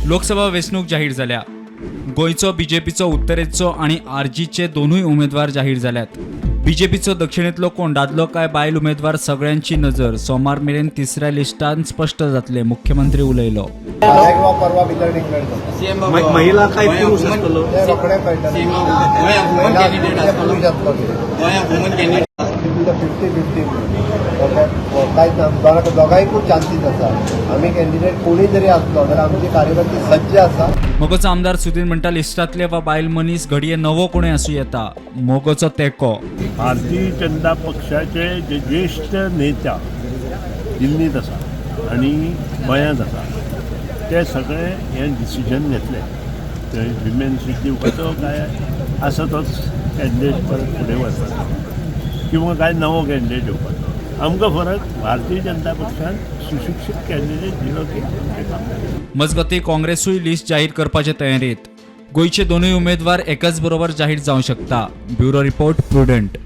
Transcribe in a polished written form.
लोकसभा वेंचणूक जाहीर जाल्या. गोंयचो बीजेपीचो उत्तरेचो आनी आरजीचे दोनूय उमेदवार जाहीर जाल्यात. बीजेपीचो दक्षिणेंतलो कोण, दादलो काय बायल उमेदवार, सगळ्यांची नजर. सोमार मेरेन तिसऱ्या लिस्टान स्पश्ट जातले, मुख्यमंत्री उलयलो. फाल्यां किंवा परवा भितर डिक्लेअर जाता. महिला काय पुरुष आसतलो? ते रोखडे कळटलें. गोंया वुमन कॅन्डिडेट महिला आसतलो? पुरुष आसलो कितें. गोंया वुमन कॅन्डिडेट? 50-50, ओके. कांयच ना, दोगांयकूय चान्सीस आसा. आमी कॅन्डिडेट कोणूय जरी आसलो जाल्यार आमची कार्यकर्ते सज्ज आसा. मगोचो आमदार सुदीर म्हणटा, लिस्टांतले वा बायल मनीस, घडये नवो कोणूय आसूं येता. मगोचो तेंको. भारतीय जनता पक्षाचे जे ज्येष्ठ नेता दिल्लींत आसा आनी गोंयांत आसा, ते सगळे हें डिसिजन घेतले, ते विमेन सीट दिवपाचो काय आसा तोच कॅन्डिडेट परत फुडें वचपाचो किंवा काय नवो कॅन्डिडेट येवपाचो. आमकां फरक भारतीय जनता पक्षान सुशिक्षीत कॅन्डिडेट दिलो की आमचें काम जालें. मजगतीं, काँग्रेसूय लिस्ट जाहीर करपाचे तयारेंत. गोंयचे दोनूय उमेदवार एकाच बरोबर जाहीर जावं शकता. Bureau report, Prudent.